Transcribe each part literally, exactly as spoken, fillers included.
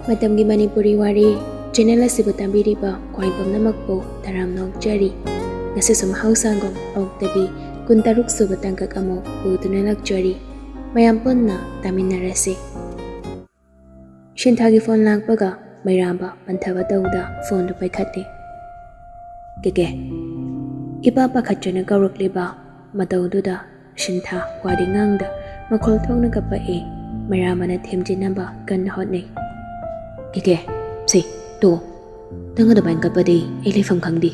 ꯃꯇꯝꯒꯤ ꯃꯅꯤꯄꯨꯔꯤ ꯋꯥꯔꯤ ꯆꯦꯅꯦꯜ ꯑꯁꯤꯕꯨ ꯇꯥꯕꯤꯔꯤꯕ ꯈ꯭ꯋꯥꯏ ꯄꯨꯝꯅꯃꯛꯄꯨ ꯇꯔꯥꯝꯅ ꯑꯣꯛꯆꯔꯤ꯫ ꯉꯁꯤꯁꯨ ꯃꯍꯧꯁꯥꯒꯨꯝ ꯑꯣꯛꯇꯕꯤ ꯀꯨꯟꯇꯔꯨꯛ ꯁꯨꯕ ꯇꯥꯡꯀꯛ ꯑꯃ ꯄꯨꯗꯨꯅ ꯂꯥꯛꯆꯔꯤ꯫ ꯃꯌꯥꯝ ꯄꯨꯟꯅ ꯇꯥꯃꯤꯟꯅꯔꯁꯤ꯫ ꯁꯤꯟꯊꯥꯒꯤ ꯐꯣꯟ ꯂꯥꯛꯄꯒ ꯃꯩꯔꯥꯝꯕ ꯄꯟꯊꯕ ꯇꯧꯗ ꯐꯣꯟꯗꯨ ꯄꯥꯏꯈꯠꯂꯤ꯫ "ꯀꯦꯀꯦ?" ꯏꯄꯥ ꯄꯥꯈꯠꯆꯅ ꯀꯧꯔꯛꯂꯤꯕ ꯃꯇꯧꯗꯨꯗ ꯁꯤꯟꯊꯥ ꯋꯥꯗꯤ ꯉꯥꯡꯗ ꯃꯈꯣꯜ ꯊꯣꯛꯅ ꯀꯞꯄꯛꯏ꯫ ꯃꯩꯔꯥꯝꯕꯅ ꯊꯦꯝꯖꯤꯟꯅꯕ ꯀꯟꯅ ꯍꯣꯠꯅꯩ꯫ "ꯀꯦꯀꯦ, ꯁꯤ, ꯇꯣ, ꯅꯪ ꯑꯗꯨꯃꯥꯏꯅ ꯀꯞꯄꯗꯤ ꯑꯩ ꯂꯩꯐꯝ ꯈꯪꯗꯦ꯫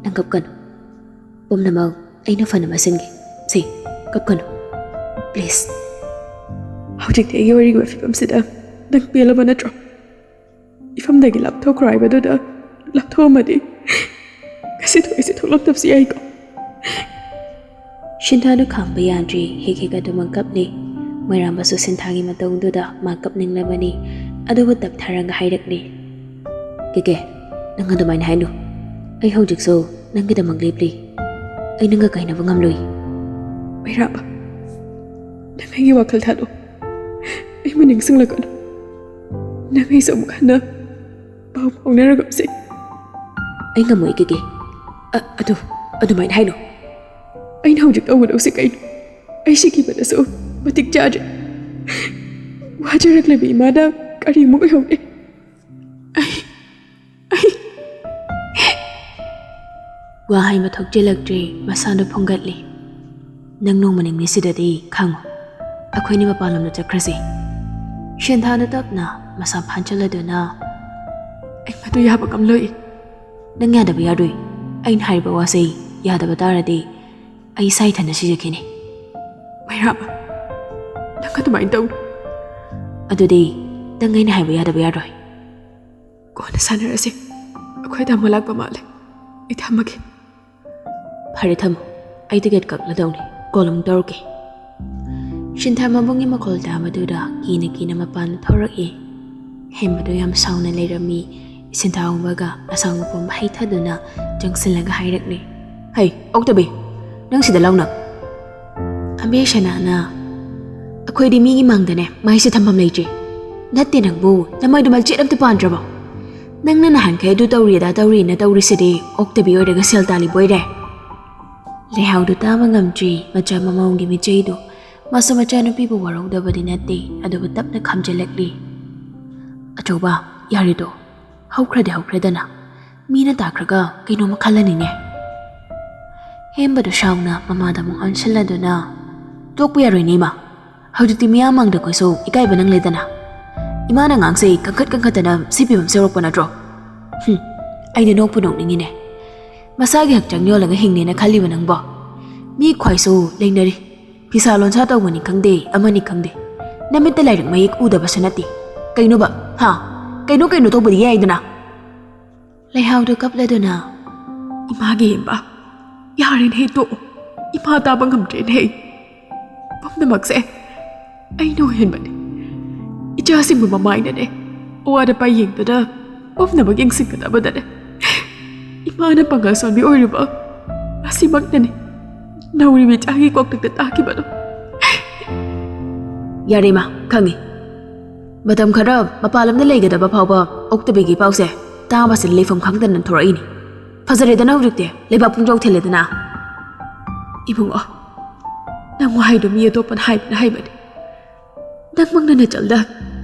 ꯅꯪ ꯀꯞꯀꯅꯨ꯫ ꯄꯨꯝꯅꯃꯛ ꯑꯩꯅ ꯐꯅꯕ ꯁꯤꯟꯒꯦ꯫ ꯁꯤ, ꯀꯞꯀꯅꯨ꯫ Please." "ꯍꯧꯖꯤꯛꯇꯤ ꯑꯩꯒꯤ ꯋꯥꯔꯤꯒꯤ ꯐꯤꯕꯝꯁꯤꯗ ꯅꯪ ꯄꯦꯜꯂꯕ ꯅꯠꯇ꯭ꯔꯣ? ꯏꯐꯝꯗꯒꯤ ꯂꯥꯞꯊꯣꯛꯈ꯭ꯔꯣ ꯍꯥꯏꯕꯗꯨꯗ ꯂꯥꯞꯊꯣꯛꯑꯝꯃꯗꯤ ꯉꯁꯤ ꯊꯣꯛꯏꯁꯦ ꯊꯣꯛꯂꯛꯇꯕꯁꯨ ꯌꯥꯏꯀꯣ?" ꯁꯤꯟꯊꯥꯗꯨ ꯈꯥꯡꯕ ꯌꯥꯗ꯭ꯔꯤ, ꯍꯦꯛ ꯍꯦꯛ ꯑꯗꯨꯃꯛ ꯀꯞꯂꯤ꯫ ꯃꯩꯔꯥꯝꯕꯁꯨ ꯁꯤꯟꯊꯥꯒꯤ ꯃꯇꯧꯗꯨꯗ ꯃꯥ ꯀꯞꯅꯤꯡꯂꯕꯅꯤ, ꯑꯗꯨꯕꯨ ꯇꯞꯊꯔꯒ ꯍꯥꯏꯔꯛꯂꯤ꯫ "ꯀꯦꯀꯦ, ꯅꯪ ꯑꯗꯨꯃꯥꯏꯅ ꯍꯥꯏꯅꯨ꯫ ꯑꯩ ꯍꯧꯖꯤꯛꯁꯨ ꯅꯪꯒꯤꯗꯃꯛ ꯂꯦꯞꯂꯤ꯫ ꯑꯩ ꯅꯪꯒ ꯀꯥꯏꯅꯕ ꯉꯝꯂꯣꯏ꯫" "ꯃꯩꯔꯥꯝꯕ, ꯅꯪ ꯑꯩꯒꯤ ꯋꯥꯈꯜ ꯊꯥꯗꯣꯛ꯫ ꯑꯩꯕꯨ ꯅꯤꯡꯁꯤꯡꯂꯛꯀꯅꯨ꯫ ꯅꯪ ꯑꯩꯁꯨ ꯑꯃꯨꯛ ꯍꯟꯅ ꯄꯥꯎ ꯐꯥꯎꯅꯔꯒꯨꯝꯁꯤ꯫" "ꯑꯩ ꯉꯝꯃꯣꯏ, ꯀꯦꯀꯦ꯫ ꯑ-, ꯑꯗꯨ, ꯑꯗꯨꯃꯥꯏꯅ ꯍꯥꯏꯅꯨ꯫" "ꯑꯩꯅ ꯍꯧꯖꯤꯛ ꯇꯧꯒꯗꯧꯁꯤ ꯀꯩꯅꯣ? ꯑꯩ ꯁꯤꯈꯤꯕꯗꯁꯨ ꯃꯇꯤꯛ ꯆꯥꯗ꯭ꯔꯦ꯫ ꯋꯥꯖꯔꯛꯂꯤꯕ ꯏꯃꯥꯗ ꯀꯔꯤꯃꯨꯛ ꯑꯣꯏꯍꯧꯔꯦ? ꯑꯩ, ꯑꯩ..." ꯋꯥ ꯍꯥꯏꯕ ꯊꯣꯛꯆꯤꯜꯂꯛꯇ꯭ꯔꯦ, ꯃꯁꯥꯗꯨ ꯐꯨꯡꯒꯠꯂꯤ꯫ "ꯅꯪ ꯅꯣꯡꯃ ꯅꯤꯅꯤꯁꯤꯗꯗꯤ ꯈꯥꯡꯉꯨ꯫ ꯑꯩꯈꯣꯏꯅꯤ ꯃꯄꯥꯟꯂꯣꯝꯗ ꯆꯠꯈ꯭ꯔꯁꯤ꯫" ꯁꯤꯟꯊꯥꯗꯨ ꯇꯞꯅ ꯃꯁꯥ ꯐꯥꯟꯖꯜꯂꯗꯨꯅ, "ꯑꯩ ꯃꯗꯨ ꯌꯥꯕ ꯉꯝꯂꯣꯏ꯫" "ꯅꯪ ꯌꯥꯗꯕ ꯌꯥꯔꯣꯏ꯫ ꯑꯩꯅ ꯍꯥꯏꯔꯤꯕ ꯋꯥꯁꯦ ꯌꯥꯗꯕ ꯇꯥꯔꯗꯤ ꯑꯩ ꯏꯁꯥ ꯏꯊꯟꯗ ꯁꯤꯖꯈꯤꯅꯤ꯫" "ꯃꯩꯔꯥꯝꯕ, ꯅꯪ ꯑꯗꯨꯃꯥꯏꯅ ꯇꯧꯅꯨ꯫" "ꯑꯗꯨꯗꯤ ꯅꯪ ꯑꯩꯅ ꯍꯥꯏꯕ ꯌꯥꯗꯕ ꯌꯥꯔꯣꯏ꯫" "ꯀꯣꯟꯅ ꯁꯥꯟꯅꯔꯁꯤ꯫ ꯑꯩꯈꯣꯏ ꯇꯥꯃꯣ ꯂꯥꯛꯄ ꯃꯥꯜꯂꯦ꯫ ꯑꯩ ꯊꯝꯃꯒꯦ꯫" "ꯐꯔꯦ, ꯊꯝꯃꯣ꯫ ꯑꯩ ꯇꯤꯀꯦꯠ ꯀꯛꯂꯗꯧꯅꯤ꯫ ꯀꯣꯜ ꯑꯃꯨꯛ ꯇꯧꯔꯛꯀꯦ꯫" ꯁꯤꯟꯊꯥ ꯃꯕꯨꯡꯒꯤ ꯃꯈꯣꯜ ꯇꯥꯕꯗꯨꯗ ꯀꯤꯅ ꯀꯤꯅ ꯃꯄꯥꯟꯗ ꯊꯣꯔꯛꯏ꯫ ꯍꯦꯟꯕꯗꯨ ꯌꯥꯝ ꯁꯥꯎꯅ ꯂꯩꯔꯝꯃꯤ꯫ ꯁꯤꯟꯊꯥ ꯎꯕꯒ ꯑꯁꯥꯎꯕ ꯄꯨꯝꯕ ꯍꯩꯊꯗꯨꯅ ꯆꯪꯁꯤꯜꯂꯒ ꯍꯥꯏꯔꯛꯂꯦ꯫ "ꯍꯩ, ꯑꯣꯛꯇꯕꯤ, ꯅꯪ ꯁꯤꯗ ꯂꯥꯎꯅ꯫" "ꯑꯕꯦ ꯁꯅꯥꯅ, ꯑꯩꯈꯣꯏꯗꯤ ꯃꯤꯒꯤ ꯃꯥꯡꯗꯅꯦ ꯃꯥꯏꯁꯦ ꯊꯝꯐꯝ ꯂꯩꯇ꯭ꯔꯤ꯫" "ꯅꯠꯇꯦ ꯅꯪꯕꯨ, ꯅꯃꯥꯏꯗꯨ ꯃꯆꯦꯠ ꯑꯝꯇ ꯄꯥꯟꯗ꯭ꯔꯕꯣ? ꯅꯪꯅ ꯅꯍꯥꯟꯈꯩ ꯑꯗꯨ ꯇꯧꯔꯤ ꯑꯗꯥ ꯇꯧꯔꯤꯅ ꯇꯧꯔꯤꯁꯤꯗꯤ ꯑꯣꯛꯇꯕꯤ ꯑꯣꯏꯔꯒ ꯁꯦꯜ ꯇꯥꯜꯂꯤꯕ ꯑꯣꯏꯔꯦ?" ꯂꯩꯍꯥꯎꯗꯨ ꯇꯥꯕ ꯉꯝꯗ꯭ꯔꯤ ꯃꯆꯥ ꯃꯃꯧꯒꯤ ꯃꯤꯆꯩꯗꯨ꯫ ꯃꯥꯁꯨ ꯃꯆꯥꯅꯨꯄꯤꯕꯨ ꯋꯥꯔꯧꯗꯕꯗꯤ ꯅꯠꯇꯦ, ꯑꯗꯨꯕꯨ ꯇꯞꯅ ꯈꯥꯝꯖꯤꯜꯂꯛꯂꯤ꯫ "ꯑꯆꯧꯕ, ꯌꯥꯔꯦꯗꯣ, ꯍꯧꯈ꯭ꯔꯗꯤ ꯍꯧꯈ꯭ꯔꯦꯗꯅ꯫ ꯃꯤꯅ ꯇꯥꯈ꯭ꯔꯒ ꯀꯩꯅꯣꯝꯃ ꯈꯜꯂꯅꯤꯅꯦ꯫" ꯍꯦꯝꯕꯗꯨ ꯁꯥꯎꯅ ꯃꯃꯥꯗ ꯑꯃꯨꯛ ꯑꯣꯟꯁꯤꯜꯂꯗꯨꯅ, "ꯇꯣꯛꯄ ꯌꯥꯔꯣꯏꯅꯦ ꯏꯃꯥ꯫ ꯍꯧꯖꯤꯛꯇꯤ ꯃꯤꯌꯥꯝ ꯃꯥꯡꯗ ꯑꯩꯈꯣꯏꯁꯨ ꯏꯀꯥꯏꯕ ꯅꯪꯂꯦꯗꯅ꯫ ꯏꯃꯥꯅ ꯉꯥꯡꯁꯦ ꯀꯟꯈꯠ ꯀꯟꯈꯠꯇꯅ ꯁꯤ ꯐꯤꯕꯝ ꯁꯦꯝꯂꯛꯄ ꯅꯠꯇ꯭ꯔꯣ? ꯍꯨꯝ, ꯑꯩꯗꯤ ꯅꯣꯛꯄꯨ ꯅꯣꯛꯅꯤꯡꯉꯤꯅꯦ꯫ ꯃꯁꯥꯒꯤ ꯍꯛꯆꯥꯡ ꯌꯣꯜꯂꯒ ꯍꯤꯡꯅꯦꯅ ꯈꯜꯂꯤꯕ ꯅꯪꯕꯣ? ꯃꯤ ꯈ꯭ꯋꯥꯏꯁꯨ ꯂꯩꯅꯔꯤ꯫ ꯐꯤꯁꯥ ꯂꯣꯟꯁꯥ ꯇꯧꯕꯅꯤ ꯈꯪꯗꯦ, ꯑꯃꯅꯤ ꯈꯪꯗꯦ꯫ ꯅꯃꯤꯠꯇ ꯂꯥꯏꯔꯤꯛ ꯃꯌꯦꯛ ꯎꯗꯕꯁꯨ ꯅꯠꯇꯦ꯫ ꯀꯩꯅꯣꯕ? ꯍꯥ? ꯀꯩꯅꯣ ꯀꯩꯅꯣ ꯇꯧꯕꯗꯤ ꯌꯥꯏꯗꯅ?" ꯂꯩꯍꯥꯎꯗꯨ ꯀꯞꯂꯗꯨꯅ, "ꯏꯃꯥꯒꯤ ꯏꯃꯥ, ꯌꯥꯔꯦꯅꯦ, ꯇꯣꯛꯑꯣ꯫ ꯏꯃꯥ ꯇꯥꯕ ꯉꯝꯗ꯭ꯔꯦꯅꯦ꯫ ꯄꯨꯝꯅꯃꯛꯁꯦ ꯑꯩꯅ ꯑꯣꯏꯍꯟꯕꯅꯦ꯫ ꯏꯆꯥꯁꯤꯡꯕꯨ ꯃꯃꯥꯏꯅꯅꯦ, ꯑꯋꯥꯠ ꯑꯄꯥ ꯌꯦꯡꯗꯅ ꯄꯨꯝꯅꯃꯛ ꯌꯦꯡꯁꯤꯟꯒꯗꯕꯗꯅꯦ꯫ ꯏꯃꯥꯅ ꯄꯥꯡꯒꯜ ꯁꯣꯟꯕꯤ ꯑꯣꯏꯔꯨꯕ ꯑꯁꯤꯃꯛꯅꯅꯦ ꯅꯧꯔꯤꯕ ꯏꯆꯥꯒꯤ ꯀꯣꯛꯇꯛꯇ ꯇꯥꯈꯤꯕꯗꯣ꯫" "ꯌꯥꯔꯦ ꯏꯃꯥ, ꯈꯪꯉꯦ꯫ ꯃꯇꯝ ꯈꯔ ꯃꯄꯥꯟ ꯂꯝꯗ ꯂꯩꯒꯗꯕ ꯐꯥꯎꯕ ꯑꯣꯛꯇꯕꯤꯒꯤ ꯄꯥꯎꯁꯦ ꯇꯥꯕꯁꯤꯗ ꯂꯩꯐꯝ ꯈꯪꯗꯅ ꯊꯣꯔꯛꯏꯅꯤ꯫ ꯐꯖꯔꯦꯗꯅ ꯍꯧꯖꯤꯛꯇꯤ, ꯂꯩꯕꯥꯛ ꯄꯨꯡꯖꯥꯎ ꯊꯤꯜꯂꯦꯗꯅ꯫" "ꯏꯕꯨꯡꯉꯣ, ꯅꯪ ꯋꯥꯍꯩꯗꯣ ꯃꯤ ꯑꯇꯣꯞꯄꯅ ꯍꯥꯏꯕꯅ ꯍꯥꯏꯕꯅꯦ꯫ ꯅꯪꯃꯛꯅ ꯅꯆꯜꯗ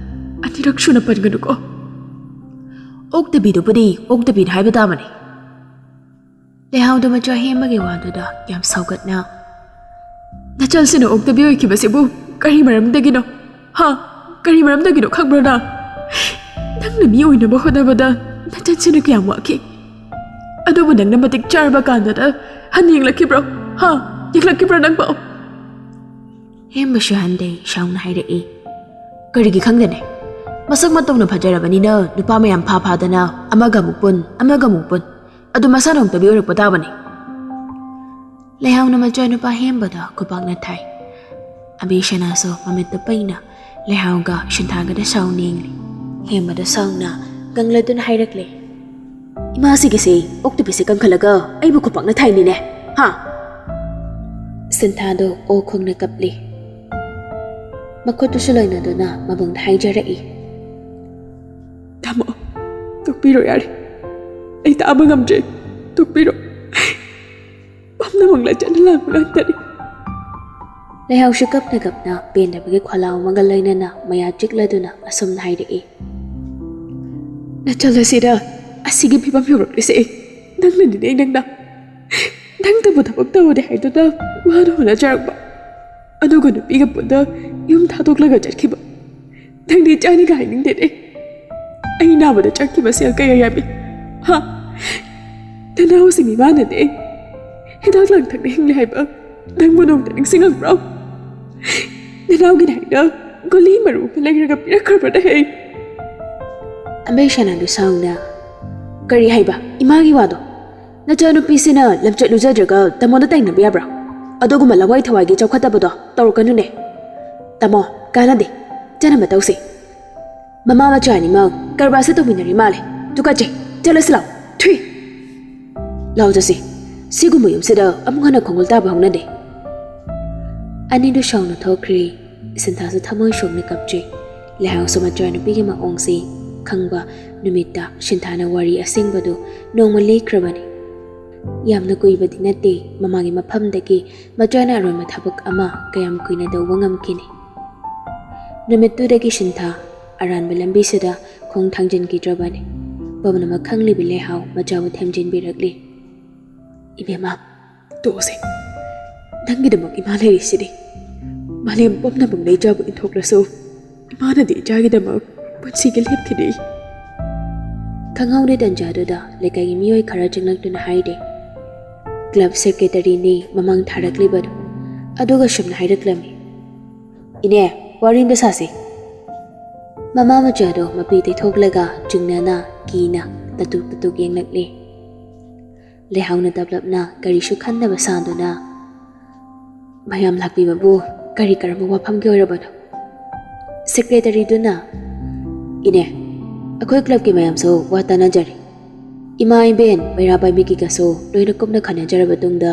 ꯑꯅꯤꯔꯛ ꯁꯨꯅ ꯄꯟꯒꯅꯨꯀꯣ꯫ ꯑꯣꯛꯇꯕꯤꯗꯨꯕꯨꯗꯤ ꯑꯣꯛꯇꯕꯤꯅ ꯍꯥꯏꯕ ꯇꯥꯕꯅꯤ꯫" ꯂꯩꯍꯥꯎꯗ ꯃꯆꯥ ꯍꯦꯝꯕꯒꯤ ꯋꯥꯗꯨꯗ ꯌꯥꯝ ꯁꯥꯎꯒꯠꯅ, "ꯅꯆꯜꯁꯤꯅ ꯑꯣꯛꯇꯕꯤ ꯑꯣꯏꯈꯤꯕꯁꯤꯕꯨ ꯀꯔꯤ ꯃꯔꯝꯗꯒꯤꯅꯣ? ꯍꯥ? ꯀꯔꯤ ꯃꯔꯝꯗꯒꯤꯅꯣ ꯈꯪꯕ꯭ꯔꯣ ꯅꯪ? ꯅꯪꯅ ꯃꯤ ꯑꯣꯏꯅꯕ ꯍꯣꯠꯅꯕꯗ ꯅꯆꯜꯁꯤꯅ ꯀꯌꯥꯝ ꯋꯥꯈꯤ? ꯑꯗꯨꯕꯨ ꯅꯪꯅ ꯃꯇꯤꯛ ꯆꯥꯔꯕ ꯀꯥꯟꯗꯗ ꯍꯟꯅ ꯌꯦꯡꯂꯛꯈꯤꯕ꯭ꯔꯣ? ꯍꯥ? ꯌꯦꯡꯂꯛꯈꯤꯕ꯭ꯔꯣ ꯅꯪꯕꯣ?" ꯍꯦꯝꯕꯁꯨ ꯍꯟꯗꯦ ꯁꯥꯎꯅ ꯍꯥꯏꯔꯛꯏ꯫ "ꯀꯔꯤꯒꯤ ꯈꯪꯗꯅꯤ? ꯃꯁꯛ ꯃꯇꯧꯅ ꯐꯖꯔꯕꯅꯤꯅ ꯅꯨꯄꯥ ꯃꯌꯥꯝ ꯐꯥ ꯐꯥꯗꯅ ꯑꯃꯒ ꯑꯃꯨꯛ ꯄꯨꯟ, ꯑꯃꯒ ꯑꯃꯨꯛ ꯄꯨꯟ꯫ ꯑꯗꯨ ꯃꯁꯥꯅ ꯑꯣꯛꯇꯕꯤ ꯑꯣꯏꯔꯛꯄ ꯇꯥꯕꯅꯤ꯫" ꯂꯩꯍꯥꯎꯅ ꯃꯆꯥꯅꯨꯄꯥ ꯍꯦꯝꯕꯗ ꯈꯨꯄꯥꯛꯅ ꯊꯥꯏ꯫ ꯑꯕꯤꯁꯅꯥꯁꯨ ꯃꯃꯤꯠꯇ ꯄꯩꯅ ꯂꯩꯍꯥꯎꯒ ꯁꯤꯟꯊꯥꯒꯗ ꯁꯥꯎꯅ ꯌꯦꯡꯂꯤ꯫ ꯍꯦꯝꯕꯗ ꯁꯥꯎꯅ ꯀꯪꯂꯗꯨꯅ ꯍꯥꯏꯔꯛꯂꯦ, "ꯏꯃꯥꯁꯤꯒꯤꯁꯤ ꯑꯣꯛꯇꯕꯤꯁꯤ ꯀꯟꯈꯠꯂꯒ ꯑꯩꯕꯨ ꯈꯨꯄꯥꯛꯅ ꯊꯥꯏꯅꯤꯅꯦ, ꯍꯥ?" ꯁꯤꯟꯊꯥꯗꯣ ꯑꯣ ꯈꯣꯡꯅ ꯀꯞꯂꯤ꯫ ꯃꯈꯨꯠꯇꯨꯁꯨ ꯂꯣꯏꯅꯗꯨꯅ ꯃꯕꯨꯡꯗ ꯍꯥꯏꯖꯔꯛꯏ꯫ ꯄꯤꯔꯣ ꯌꯥꯔꯦ꯫ ꯑꯩ ꯇꯥꯕ ꯉꯝꯗ꯭ꯔꯦ꯫ ꯇꯣꯛꯄꯤꯔꯣ꯫ ꯄꯝꯅ ꯃꯪꯂꯥ ꯆꯠꯅ ꯂꯥꯛꯄ ꯉꯥꯛꯇꯅꯤ꯫ ꯂꯩꯍꯥꯎꯁꯨ ꯀꯞꯅ ꯀꯞꯅ ꯄꯦꯟꯗꯕꯒꯤ ꯈꯣꯜꯂꯥꯎ ꯑꯃꯒ ꯂꯣꯏꯅꯅ ꯃꯌꯥ ꯆꯤꯛꯂꯗꯨꯅ ꯑꯁꯨꯝꯅ ꯍꯥꯏꯔꯛꯏ꯫ ꯅꯆꯜ ꯑꯁꯤꯗ ꯑꯁꯤꯒꯤ ꯐꯤꯕꯝ ꯌꯧꯔꯛꯂꯤꯁꯦ ꯅꯪꯅꯅꯤꯅꯦ, ꯅꯪꯅ꯫ ꯅꯪꯇꯕꯨ ꯊꯕꯛ ꯇꯧꯗꯦ ꯍꯥꯏꯗꯨꯅ ꯋꯥꯅ ꯍꯣꯠꯅꯖꯔꯛꯄ, ꯑꯗꯨꯒ ꯅꯨꯄꯤꯒ ꯄꯨꯟꯅ ꯌꯨꯝ ꯊꯥꯗꯣꯛꯂꯒ ꯆꯠꯈꯤꯕ꯫ ꯅꯪꯗꯤ ꯏꯆꯥꯅꯤꯒ ꯍꯥꯏꯅꯤꯡꯗꯦꯅꯦ꯫ ꯑꯩ ꯅꯥꯕꯗ ꯆꯪꯈꯤꯕ ꯁꯦꯜ ꯀꯌꯥ ꯌꯥꯝꯃꯤ꯫ ꯍꯥ? ꯅꯅꯥꯎꯁꯤ ꯃꯤꯃꯥꯟꯅꯗꯦ꯫ ꯍꯤꯗꯥꯛ ꯂꯥꯡꯊꯛꯅ ꯍꯤꯡꯂꯦ ꯍꯥꯏꯕ ꯅꯪꯕꯨ ꯅꯣꯡꯇ ꯅꯤꯡꯁꯤꯡꯉꯛꯄ꯭ꯔꯣ? ꯅꯅꯥꯎꯒꯤꯅꯦ ꯍꯥꯏꯅ ꯒꯨꯂꯤ ꯃꯔꯨ ꯑꯃ ꯂꯩꯔꯒ ꯄꯤꯔꯛꯈ꯭ꯔꯕꯅꯦ꯫ ꯑꯕꯦ ꯁꯅꯥꯗꯨ ꯁꯥꯎꯅ, "ꯀꯔꯤ ꯍꯥꯏꯕ? ꯏꯃꯥꯒꯤ ꯋꯥꯗꯣ? ꯅꯆꯥꯅꯨꯄꯤꯁꯤꯅ ꯂꯝꯆꯠ ꯂꯨꯖꯗ꯭ꯔꯒ ꯇꯥꯃꯣꯗ ꯇꯥꯏꯅꯕ ꯌꯥꯕ꯭ꯔꯥ? ꯑꯗꯨꯒꯨꯝꯕ ꯂꯋꯥꯏ ꯊꯋꯥꯏꯒꯤ ꯆꯥꯎꯈꯠꯇꯕꯗꯣ ꯇꯧꯔꯛꯀꯅꯨꯅꯦ꯫ ꯇꯥꯃꯣ, ꯀꯥꯟꯅꯗꯦ꯫ ꯆꯠꯅꯕ ꯇꯧꯁꯤ꯫ ꯃꯃꯥ ꯃꯆꯥ ꯑꯅꯤꯃꯛ ꯀꯔꯕꯥꯔꯁꯦ ꯇꯧꯃꯤꯟꯅꯔꯤ ꯃꯥꯜꯂꯦ꯫ ꯇꯨꯀꯠꯆꯩ꯫ ꯆꯠꯂꯁꯤ ꯂꯥꯎ꯫ ꯊꯨꯏ꯫ ꯂꯥꯎ ꯆꯠꯁꯤ꯫ ꯁꯤꯒꯨꯝꯕ ꯌꯨꯝꯁꯤꯗ ꯑꯃꯨꯛ ꯍꯟꯅ ꯈꯣꯡꯒꯨꯜ ꯇꯥꯕ ꯍꯧꯅꯗꯦ꯫" ꯑꯅꯤꯗꯨ ꯁꯥꯎꯅ ꯊꯣꯛꯈ꯭ꯔꯤ꯫ ꯁꯤꯟꯊꯥꯁꯨ ꯊꯃꯣꯏ ꯁꯣꯛꯅ ꯀꯞꯆꯩ꯫ ꯂꯩꯍꯥꯎꯁꯨ ꯃꯆꯥꯅꯨꯄꯤꯒꯤ ꯃꯑꯣꯡꯁꯤ ꯈꯪꯕ ꯅꯨꯃꯤꯠꯇ ꯁꯤꯟꯊꯥꯅ ꯋꯥꯔꯤ ꯑꯁꯦꯡꯕꯗꯨ ꯅꯣꯡꯃ ꯂꯤꯈ꯭ꯔꯕꯅꯤ꯫ ꯌꯥꯝꯅ ꯀꯨꯏꯕꯗꯤ ꯅꯠꯇꯦ ꯃꯃꯥꯒꯤ ꯃꯐꯝꯗꯒꯤ ꯃꯆꯥꯅ ꯑꯔꯣꯟꯕ ꯊꯕꯛ ꯑꯃ ꯀꯌꯥꯝ ꯀꯨꯏꯅ ꯇꯧꯕ ꯉꯝꯈꯤꯅꯤ꯫ ꯅꯨꯃꯤꯠꯇꯨꯗꯒꯤ ꯁꯤꯟꯊꯥ ꯑꯔꯥꯟꯕ ꯂꯝꯕꯤꯁꯤꯗ ꯈꯣꯡ ꯊꯥꯡꯖꯤꯟꯈꯤꯗ꯭ꯔꯕꯅꯤ꯫ ꯄꯨꯝꯅꯃꯛ ꯈꯪꯂꯤꯕꯤ ꯂꯩꯍꯥꯎ ꯃꯆꯥꯕꯨ ꯊꯦꯝꯖꯤꯟꯕꯤꯔꯛꯂꯤ꯫ "ꯏꯕꯦꯝꯃ, ꯇꯣꯛꯑꯁꯦ꯫ ꯅꯪꯒꯤꯗꯃꯛ ꯏꯃꯥ ꯂꯩꯔꯤꯁꯤꯗꯤ꯫ ꯃꯥꯂꯦꯝ ꯄꯨꯝꯅꯃꯛꯅ ꯏꯆꯥꯕꯨ ꯏꯟꯊꯣꯛꯂꯁꯨ, ꯏꯃꯥꯅꯗꯤ ꯏꯆꯥꯒꯤꯗꯃꯛ ꯄꯨꯟꯁꯤꯒꯤ ꯂꯦꯞꯈꯤꯅꯤ꯫" ꯈꯪꯍꯧꯗꯦ ꯇꯟꯖꯥꯗꯨꯗ ꯂꯩꯀꯥꯏꯒꯤ ꯃꯤꯑꯣꯏ ꯈꯔ ꯆꯪꯂꯛꯇꯨꯅ ꯍꯥꯏꯔꯦ꯫ ꯀ꯭ꯂꯕ ꯁꯦꯀ꯭ꯔꯦꯇꯔꯤꯅꯤ ꯃꯃꯥꯡ ꯊꯥꯔꯛꯂꯤꯕꯗꯨ꯫ ꯑꯗꯨꯒ ꯁꯨꯝꯅ ꯍꯥꯏꯔꯛꯂꯝꯃꯤ, "ꯏꯅꯦ, ꯋꯥꯔꯤ ꯑꯝꯇ ꯁꯥꯁꯤ꯫" ꯃꯃꯥ ꯃꯆꯥꯗꯣ ꯃꯄꯤ ꯇꯩꯊꯣꯛꯂꯒ ꯆꯤꯡꯅꯅ ꯀꯤꯅ ꯇꯇꯨꯛ ꯇꯇꯨꯛ ꯌꯦꯡꯂꯛꯂꯤ꯫ ꯂꯩꯍꯥꯎꯅ ꯇꯞꯂꯞꯅ ꯀꯔꯤꯁꯨ ꯈꯟꯗꯕ ꯁꯥꯗꯨꯅ, "ꯃꯌꯥꯝ ꯂꯥꯛꯄꯤꯕꯕꯨ ꯀꯔꯤ ꯀꯔꯝꯕ ꯋꯥꯐꯝꯒꯤ ꯑꯣꯏꯔꯕꯅꯣ?" ꯁꯦꯀ꯭ꯔꯦꯇꯔꯤꯗꯨꯅ, "ꯏꯅꯦ, ꯑꯩꯈꯣꯏ ꯀ꯭ꯂꯕꯀꯤ ꯃꯌꯥꯝꯁꯨ ꯋꯥ ꯇꯥꯟꯅꯖꯔꯦ꯫ ꯏꯃꯥ ꯏꯕꯦꯟ ꯃꯩꯔꯥ ꯄꯥꯏꯕꯤꯒꯤꯒꯁꯨ ꯂꯣꯏꯅ ꯀꯨꯞꯅ ꯈꯟꯅꯖꯔꯕ ꯇꯨꯡꯗ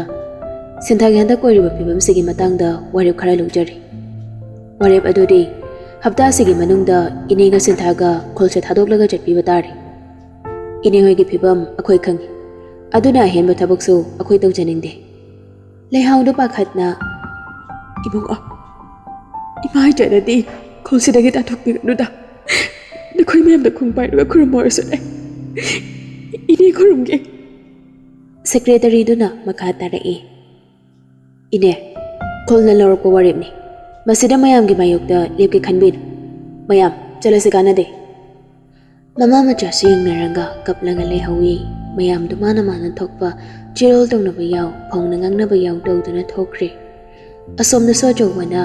ꯁꯤꯟꯊꯥꯒꯤ ꯍꯟꯗꯛ ꯑꯣꯏꯔꯤꯕ ꯐꯤꯕꯝꯁꯤꯒꯤ ꯃꯇꯥꯡꯗ ꯋꯥꯔꯦꯞ ꯈꯔ ꯂꯧꯖꯔꯤ꯫ ꯋꯥꯔꯦꯞ ꯑꯗꯨꯗꯤ ꯍꯞꯇꯥꯁꯤꯒꯤ ꯃꯅꯨꯡꯗ ꯏꯅꯦꯒ ꯁꯤꯟꯊꯥꯒ ꯈꯨꯜꯁꯦ ꯊꯥꯗꯣꯛꯂꯒ ꯆꯠꯄꯤꯕ ꯇꯥꯔꯦ꯫" "ꯏꯅꯦ ꯍꯣꯏꯒꯤ ꯐꯤꯕꯝ ꯑꯩꯈꯣꯏ ꯈꯪꯉꯤ, ꯑꯗꯨꯅ ꯑꯍꯦꯟꯕ ꯊꯕꯛꯁꯨ ꯑꯩꯈꯣꯏ ꯇꯧꯖꯅꯤꯡꯗꯦ꯫" ꯂꯩꯍꯥꯎꯗꯨ ꯄꯥꯈꯠꯅ, "ꯏꯕꯨꯡꯉꯣ, ꯏꯃꯥ ꯏꯆꯟꯅꯗꯤ ꯈꯨꯜꯁꯤꯗꯒꯤ ꯇꯥꯟꯊꯣꯛꯄꯤꯒꯅꯨꯗ꯫ ꯅꯈꯣꯏ ꯃꯌꯥꯝꯗ ꯈꯣꯡ ꯄꯥꯏꯔꯒ ꯈꯨꯔꯨꯝꯃꯣ ꯍꯥꯏꯔꯁꯨꯅꯦ, ꯏꯅꯦ ꯈꯨꯔꯨꯝꯒꯦ꯫" ꯁꯦꯀ꯭ꯔꯦꯇꯔꯤꯗꯨꯅ ꯃꯈꯥ ꯇꯥꯔꯛꯏ, "ꯏꯅꯦ, ꯈꯨꯜꯅ ꯂꯧꯔꯛꯄ ꯋꯥꯔꯦꯞꯅꯤ꯫ ꯃꯁꯤꯗ ꯃꯌꯥꯝꯒꯤ ꯃꯥꯌꯣꯛꯇ ꯂꯦꯞꯀꯦ ꯈꯟꯕꯤꯅꯨ꯫ ꯃꯌꯥꯝ, ꯆꯠꯂꯁꯤ, ꯀꯥꯟꯅꯗꯦ꯫" ꯃꯃꯥ ꯃꯆꯥꯁꯨ ꯌꯦꯡꯅꯔꯒ ꯀꯞꯂꯒ ꯂꯩꯍꯧꯏ꯫ ꯃꯌꯥꯝꯗꯨ ꯃꯥꯅ ꯃꯥꯅ ꯊꯣꯛꯄ ꯆꯤꯔꯣꯜ ꯇꯧꯅꯕ ꯌꯥꯎ, ꯐꯥꯎꯅ ꯉꯥꯡꯅꯕ ꯌꯥꯎ ꯇꯧꯗꯨꯅ ꯊꯣꯛꯈ꯭ꯔꯦ꯫ ꯑꯁꯣꯝꯗꯁꯨ ꯑꯆꯧꯕꯅ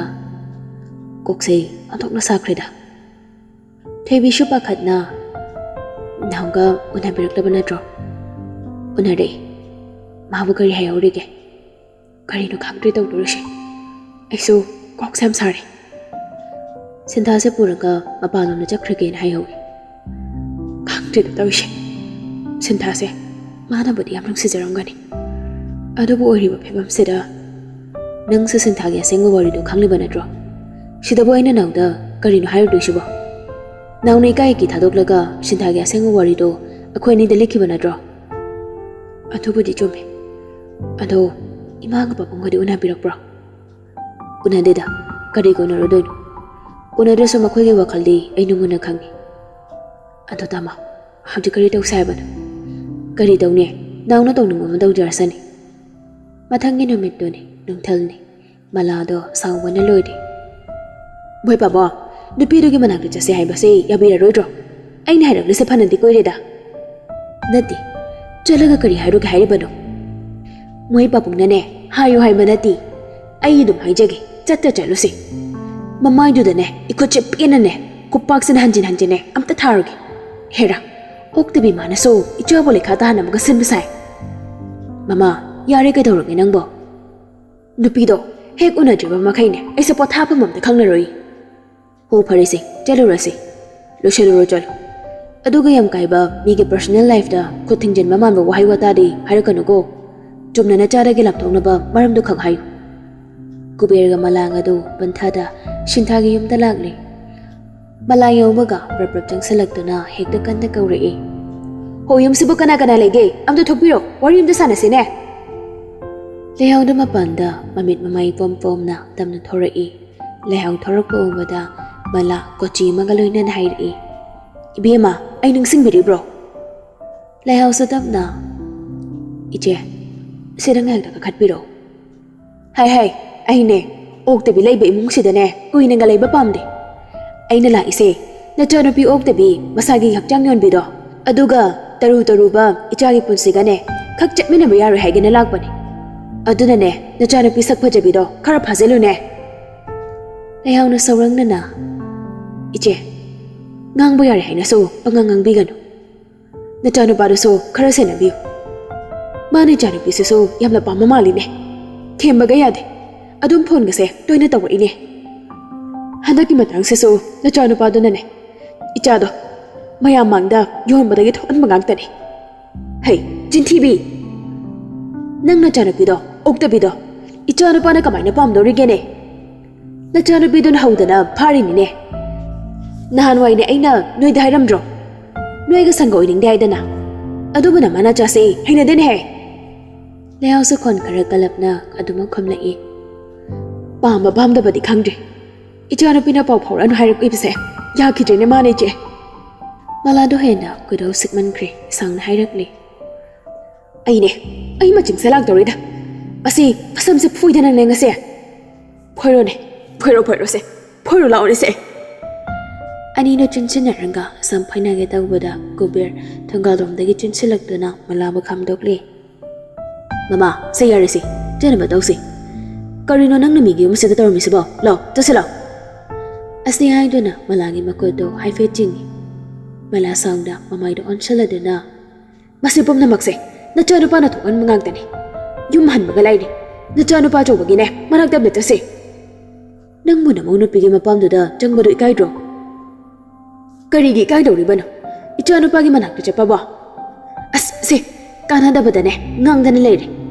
ꯀꯣꯛꯁꯦ ꯑꯣꯟꯊꯣꯛꯅ ꯁꯥꯈ꯭ꯔꯦꯗ꯫ ꯊꯣꯏꯕꯤꯁꯨ ꯄꯥꯈꯠꯅ, "ꯅꯥꯎꯒ ꯎꯅꯕꯤꯔꯛꯂꯕ ꯅꯠꯇ꯭ꯔꯣ?" "ꯎꯅꯔꯛꯏ꯫ ꯃꯥꯕꯨ ꯀꯔꯤ ꯍꯥꯏꯍꯧꯔꯤꯒꯦ?" "ꯀꯔꯤꯅꯣ ꯈꯪꯗ꯭ꯔꯦ ꯇꯧꯗꯣꯔꯤꯁꯦ꯫ ꯑꯩꯁꯨ ꯀꯣꯛꯁꯦ ꯌꯥꯝ ꯁꯥꯔꯦ꯫ ꯁꯤꯟꯊꯥꯁꯦ ꯄꯨꯔꯒ ꯃꯄꯥꯟꯂꯣꯝꯗ ꯆꯠꯈ꯭ꯔꯒꯦꯅ ꯍꯥꯏꯍꯧꯋꯤ꯫ ꯈꯪꯗ꯭ꯔꯦꯗ ꯇꯧꯔꯤꯁꯦ꯫ ꯁꯤꯟꯊꯥꯁꯦ ꯃꯥꯅꯕꯨꯗꯤ ꯌꯥꯝ ꯅꯨꯡꯁꯤꯖꯔꯝꯒꯅꯤ꯫ ꯑꯗꯨꯕꯨ ꯑꯣꯏꯔꯤꯕ ꯐꯤꯕꯝꯁꯤꯗ ꯅꯪꯁꯨ ꯁꯤꯟꯊꯥꯒꯤ ꯑꯁꯦꯡꯕ ꯋꯥꯔꯤꯗꯣ ꯈꯪꯂꯤꯕ ꯅꯠꯇ꯭ꯔꯣ? ꯁꯤꯗꯕꯨ ꯑꯩꯅ ꯅꯥꯎꯗ ꯀꯔꯤꯅꯣ ꯍꯥꯏꯔꯨꯗꯣꯏꯁꯤꯕꯣ? ꯅꯥꯎꯅ ꯏꯀꯥꯏ ꯏꯀꯤ ꯊꯥꯗꯣꯛꯂꯒ ꯁꯤꯟꯊꯥꯒꯤ ꯑꯁꯦꯡꯕ ꯋꯥꯔꯤꯗꯣ ꯑꯩꯈꯣꯏ ꯑꯅꯤꯗ ꯂꯤꯈꯤꯕ ꯅꯠꯇ꯭ꯔꯣ?" "ꯑꯗꯨꯕꯨꯗꯤ ꯆꯨꯝꯃꯦ꯫ ꯑꯗꯣ ꯏꯃꯥꯒ ꯄꯥꯕꯨꯡꯒꯗꯤ ꯎꯅꯕꯤꯔꯛꯄ꯭ꯔꯣ?" "ꯎꯅꯗꯦꯗ꯫ ꯀꯔꯤꯒꯤ ꯎꯅꯔꯨꯗꯣꯏꯅꯣ? ꯎꯅꯗ꯭ꯔꯁꯨ ꯃꯈꯣꯏꯒꯤ ꯋꯥꯈꯜꯗꯤ ꯑꯩꯅ ꯃꯨꯟꯅ ꯈꯪꯉꯤ꯫ ꯑꯗꯣ ꯇꯥꯃꯣ, ꯍꯧꯖꯤꯛ ꯀꯔꯤ ꯇꯧꯁꯦ ꯍꯥꯏꯕꯅꯣ?" "ꯀꯔꯤ ꯇꯧꯅꯤ? ꯅꯥꯎꯅ ꯇꯧꯅꯤꯡꯕ ꯑꯃ ꯇꯧꯖꯔꯁꯅꯤ꯫" ꯃꯊꯪꯒꯤ ꯅꯨꯃꯤꯠꯇꯨꯅꯤ, ꯅꯨꯡꯊꯤꯜꯅꯤ꯫ ꯃꯂꯥꯗꯣ ꯁꯥꯎꯕꯅ ꯂꯣꯏꯔꯦ꯫ "ꯃꯣꯏ ꯄꯥꯕꯣ, ꯅꯨꯄꯤꯗꯨꯒꯤ ꯃꯅꯥꯛꯇ ꯆꯠꯁꯦ ꯍꯥꯏꯕꯁꯦ ꯌꯥꯕꯤꯔꯔꯣꯏꯗ꯭ꯔꯣ? ꯑꯩꯅ ꯍꯥꯏꯔꯛꯂꯤꯁꯦ ꯐꯅꯗꯤ ꯀꯨꯏꯔꯦꯗ꯫" "ꯅꯠꯇꯦ, ꯆꯠꯂꯒ ꯀꯔꯤ ꯍꯥꯏꯔꯨꯒꯦ ꯍꯥꯏꯔꯤꯕꯅꯣ?" "ꯃꯣꯏ ꯄꯥꯕꯨꯡꯅꯅꯦ, ꯍꯥꯏꯌꯨ ꯍꯥꯏꯕ ꯅꯠꯇꯦ꯫ ꯑꯩ ꯑꯗꯨꯝ ꯍꯥꯏꯖꯒꯦ, ꯆꯠꯇ ꯆꯠꯂꯨꯁꯦ꯫ ꯃꯃꯥꯏꯗꯨꯗꯅꯦ, ꯏꯈꯨꯠꯁꯦ ꯄꯦꯟꯅꯅꯦ, ꯈꯨꯄꯥꯛꯁꯤꯅ ꯍꯟꯖꯤꯟ ꯍꯟꯖꯤꯟꯅꯦ ꯑꯝꯇ ꯊꯥꯔꯨꯒꯦ꯫ ꯍꯦꯔꯥ, ꯑꯣꯛꯇꯕꯤ ꯃꯥꯅꯁꯨ ꯏꯆꯥꯕꯨ ꯂꯩꯈꯥ ꯇꯥꯍꯟꯅꯕꯒ ꯁꯤꯟꯕ ꯁꯥꯏ꯫" "ꯃꯃꯥ, ꯌꯥꯔꯦ, ꯀꯩꯗꯧꯔꯒꯦ ꯅꯪꯕꯣ? ꯅꯨꯄꯤꯗꯣ ꯍꯦꯛ ꯎꯅꯗ꯭ꯔꯤꯕ ꯃꯈꯩꯅꯦ ꯑꯩꯁꯦ ꯄꯣꯊꯥꯐꯝ ꯑꯝꯇ ꯈꯪꯂꯔꯣꯏ꯫ ꯍꯣ, ꯐꯔꯦꯁꯦ, ꯆꯠꯂꯨꯔꯁꯦ꯫ ꯂꯣꯏꯁꯤꯜꯂꯨꯔꯣ, ꯆꯠꯂꯣ꯫ ꯑꯗꯨꯒ ꯌꯥꯝ ꯀꯥꯏꯕ ꯃꯤꯒꯤ personal lifeꯇ ꯈꯨꯠ ꯊꯤꯡꯖꯤꯟꯕ ꯃꯥꯟꯕ ꯋꯥꯍꯩ ꯋꯥꯇꯥꯗꯤ ꯍꯥꯏꯔꯛꯀꯅꯨꯀꯣ꯫ ꯆꯨꯝꯅ ꯅꯆꯥꯗꯒꯤ ꯂꯥꯞꯊꯣꯛꯅꯕ ꯃꯔꯝꯗꯨ ꯈꯛ ꯍꯥꯏꯌꯨ꯫" ꯀꯨꯕꯦꯔꯒ ꯃꯂꯥꯡ ꯑꯗꯨ ꯄꯟꯊꯥꯗ ꯁꯤꯟꯊꯥꯒꯤ ꯌꯨꯝꯗ ꯂꯥꯛꯂꯦ꯫ ꯃꯂꯥ ꯌꯧꯕꯒ ꯄ꯭ꯔꯞ ꯄ꯭ꯔꯞ ꯆꯪꯁꯤꯜꯂꯛꯇꯨꯅ ꯍꯦꯛꯇ ꯀꯟꯅ ꯀꯧꯔꯛꯏ꯫ ꯍꯣ, ꯌꯨꯝꯁꯤꯕꯨ ꯀꯅꯥ ꯀꯅꯥ ꯂꯩꯒꯦ? ꯑꯝꯇ ꯊꯣꯛꯄꯤꯔꯣ, ꯋꯥꯔꯤ ꯑꯝꯇ ꯁꯥꯟꯅꯁꯤꯅꯦ꯫ ꯂꯩꯍꯥꯎꯗ ꯃꯄꯥꯟꯗ ꯃꯃꯤꯠ ꯃꯃꯥꯏ ꯄꯣꯝ ꯄꯣꯝꯅ ꯇꯞꯅ ꯊꯣꯔꯛꯏ꯫ ꯂꯩꯍꯥꯎ ꯊꯣꯔꯛꯄ ꯎꯕꯗ ꯃꯂꯥ ꯀꯣꯆꯤ ꯑꯃꯒ ꯂꯣꯏꯅꯅ ꯍꯥꯏꯔꯛꯏ, "ꯏꯕꯦꯝꯃ, ꯑꯩ ꯅꯤꯡꯁꯤꯡꯕꯤꯔꯤꯕ꯭ꯔꯣ?" ꯂꯩꯍꯥꯎꯁꯨ ꯇꯞꯅ, "ꯏꯆꯦ, ꯁꯤꯗ ꯉꯥꯏꯍꯥꯛꯇ ꯀꯥꯈꯠꯄꯤꯔꯣ꯫" "ꯍꯥꯏ ꯍꯥꯏ, ꯑꯩꯅꯦ, ꯑꯣꯛꯇꯕꯤ ꯂꯩꯕ ꯏꯃꯨꯡꯁꯤꯗꯅꯦ ꯀꯨꯏꯅꯒ ꯂꯩꯕ ꯄꯥꯝꯗꯦ꯫ ꯑꯩꯅ ꯂꯥꯛꯏꯁꯦ ꯅꯆꯥꯅꯨꯄꯤ ꯑꯣꯛꯇꯕꯤ ꯃꯁꯥꯒꯤ ꯍꯛꯆꯥꯡ ꯌꯣꯟꯕꯤꯗꯣ, ꯑꯗꯨꯒ ꯇꯔꯨ ꯇꯔꯨꯕ ꯏꯆꯥꯒꯤ ꯄꯨꯟꯁꯤꯒꯅꯦ ꯈꯛ ꯆꯠꯃꯤꯟꯅꯕ ꯌꯥꯔꯣꯏ ꯍꯥꯏꯒꯦꯅ ꯂꯥꯛꯄꯅꯦ꯫ ꯑꯗꯨꯅꯅꯦ ꯅꯆꯥꯅꯨꯄꯤ ꯁꯛ ꯐꯖꯕꯤꯗꯣ ꯈꯔ ꯐꯥꯖꯤꯜꯂꯨꯅꯦ꯫" ꯂꯩꯍꯥꯎꯅ ꯁꯧꯔꯪꯅꯅ, "ꯏꯆꯦ, ꯉꯥꯡꯕ ꯌꯥꯔꯦ ꯍꯥꯏꯅꯁꯨ ꯄꯉꯥꯡ ꯉꯥꯡꯕꯤꯒꯅꯨ꯫ ꯅꯆꯥꯅꯨꯄꯥꯗꯨꯁꯨ ꯈꯔ ꯁꯦꯟꯅꯕꯤꯌꯨ꯫ ꯃꯥꯅ ꯏꯆꯥꯅꯨꯄꯤꯁꯤꯁꯨ ꯌꯥꯝꯅ ꯄꯥꯝꯕ ꯃꯥꯜꯂꯤꯅꯦ꯫ ꯊꯦꯝꯕꯒ ꯌꯥꯗꯦ꯫ ꯑꯗꯨꯝ ꯐꯣꯟꯒꯁꯦ ꯇꯣꯏꯅ ꯇꯧꯔꯛꯏꯅꯦ꯫ ꯍꯟꯗꯛꯀꯤ ꯃꯇꯥꯡꯁꯤꯁꯨ ꯅꯆꯥꯅꯨꯄꯥꯗꯨꯅꯅꯦ ꯏꯆꯥꯗꯣ ꯃꯌꯥꯝ ꯃꯥꯡꯗ ꯌꯣꯟꯕꯗꯒꯤ ꯊꯣꯛꯍꯟꯕ ꯉꯥꯛꯇꯅꯤ꯫" "ꯍꯩ, ꯆꯤꯟꯊꯤꯕꯤ! ꯅꯪ ꯅꯆꯥꯅꯨꯄꯤꯗꯣ, ꯑꯣꯛꯇꯕꯤꯗꯣ, ꯏꯆꯥꯅꯨꯄꯥꯅ ꯀꯃꯥꯏꯅ ꯄꯥꯝꯗꯧꯔꯤꯒꯦꯅꯦ? ꯅꯆꯥꯅꯨꯄꯤꯗꯨꯅ ꯍꯧꯗꯅ ꯐꯥꯔꯤꯅꯤꯅꯦ꯫ ꯅꯍꯥꯟꯋꯥꯏꯅꯦ ꯑꯩꯅ ꯅꯣꯏꯗ ꯍꯥꯏꯔꯝꯗ꯭ꯔꯣ? ꯅꯣꯏꯒ ꯁꯪꯒ ꯑꯣꯏꯅꯤꯡꯗꯦ ꯍꯥꯏꯗꯅ꯫ ꯑꯗꯨꯕꯨ ꯅꯃꯥ ꯅꯆꯥꯁꯦ ꯍꯩꯅꯗꯦꯅꯦꯍꯦ꯫" ꯂꯩꯍꯥꯎꯁꯨ ꯈꯣꯟ ꯈꯔ ꯀꯜꯂꯞꯅ ꯑꯗꯨꯃꯛ ꯈꯨꯝꯂꯛꯏ꯫ "ꯄꯥꯝꯕ ꯄꯥꯝꯗꯕꯗꯤ ꯈꯪꯗ꯭ꯔꯦ꯫ ꯏꯆꯥꯅꯨꯄꯤꯅ ꯄꯥꯎ ꯐꯥꯎꯔꯛꯑꯅꯨ ꯍꯥꯏꯔꯛꯏꯕꯁꯦ ꯌꯥꯈꯤꯗ꯭ꯔꯦꯅꯦ ꯃꯥꯅ, ꯏꯆꯦ꯫" ꯃꯂꯥꯗꯣ ꯍꯦꯟꯅ ꯈꯣꯏꯗꯧ ꯁꯤꯛꯃꯟꯈ꯭ꯔꯦ꯫ ꯁꯥꯡꯅ ꯍꯥꯏꯔꯛꯂꯤ꯫ "ꯑꯩꯅꯦ, ꯑꯩ ꯃꯆꯤꯡꯁꯦ ꯂꯥꯛꯇꯧꯔꯤꯗ꯫ ꯑꯁꯤ ꯃꯁꯝꯁꯦ ꯐꯣꯏꯗꯅꯅꯦ ꯉꯁꯤ꯫ ꯐꯣꯏꯔꯣꯅꯦ, ꯐꯣꯏꯔꯣ, ꯐꯣꯏꯔꯣꯁꯦ꯫ ꯐꯣꯏꯔꯣ ꯂꯥꯛꯑꯣꯅꯦ ꯁꯦ꯫" ꯑꯅꯤꯗꯣ ꯆꯤꯟꯁꯤꯟꯅꯔꯒ ꯁꯝ ꯐꯣꯏꯅꯒꯦ ꯇꯧꯕꯗ ꯀꯨꯕꯦꯔ ꯊꯣꯡꯒꯥꯜꯔꯣꯝꯗꯒꯤ ꯆꯤꯟꯁꯤꯜꯂꯛꯇꯨꯅ ꯃꯂꯥꯕꯨ ꯈꯥꯝꯗꯣꯛꯂꯦ꯫ "ꯃꯃꯥ, ꯁꯦ ꯌꯥꯔꯦꯁꯦ, ꯆꯠꯅꯕ ꯇꯧꯁꯦ꯫ ꯀꯔꯤꯅꯣ ꯅꯪꯅ ꯃꯤꯒꯤ ꯌꯨꯝꯁꯤꯗ ꯇꯧꯔꯝꯃꯤꯁꯤꯕꯣ? ꯂꯥꯎ, ꯆꯠꯁꯤ ꯂꯥꯎ꯫" ꯑꯁꯤ ꯍꯥꯏꯗꯨꯅ ꯃꯂꯥꯒꯤ ꯃꯈꯨꯠꯇꯣ ꯍꯥꯏꯐꯦꯠ ꯆꯤꯡꯉꯤ꯫ ꯃꯂꯥ ꯁꯥꯎꯅ ꯃꯃꯥꯏꯗꯣ ꯑꯣꯟꯁꯤꯜꯂꯗꯨꯅ, "ꯃꯁꯤ ꯄꯨꯝꯅꯃꯛꯁꯦ ꯅꯆꯥꯅꯨꯄꯥꯅ ꯊꯣꯛꯍꯟꯕ ꯉꯥꯛꯇꯅꯤ꯫ ꯌꯨꯝ ꯍꯟꯕꯒ ꯂꯥꯏꯔꯤ, ꯅꯆꯥꯅꯨꯄꯥ ꯑꯆꯧꯕꯒꯤꯅꯦ ꯃꯅꯥꯛꯇ ꯑꯝꯇ ꯆꯠꯁꯦ꯫ ꯅꯪꯕꯨ ꯅꯃꯧ ꯅꯨꯄꯤꯒꯤ ꯃꯄꯥꯝꯗꯨꯗ ꯆꯪꯕꯗꯨ ꯏꯀꯥꯏꯗ꯭ꯔꯣ?" "ꯀꯔꯤꯒꯤ ꯏꯀꯥꯏꯗꯧꯔꯤꯕꯅꯣ ꯏꯆꯥꯅꯨꯄꯥꯒꯤ ꯃꯅꯥꯛꯇ ꯆꯠꯄꯕꯣ? ꯑꯁ, ꯁꯦ, ꯀꯥꯟꯅꯗꯕꯗꯅꯦ ꯉꯥꯡꯗꯅ ꯂꯩꯔꯦ꯫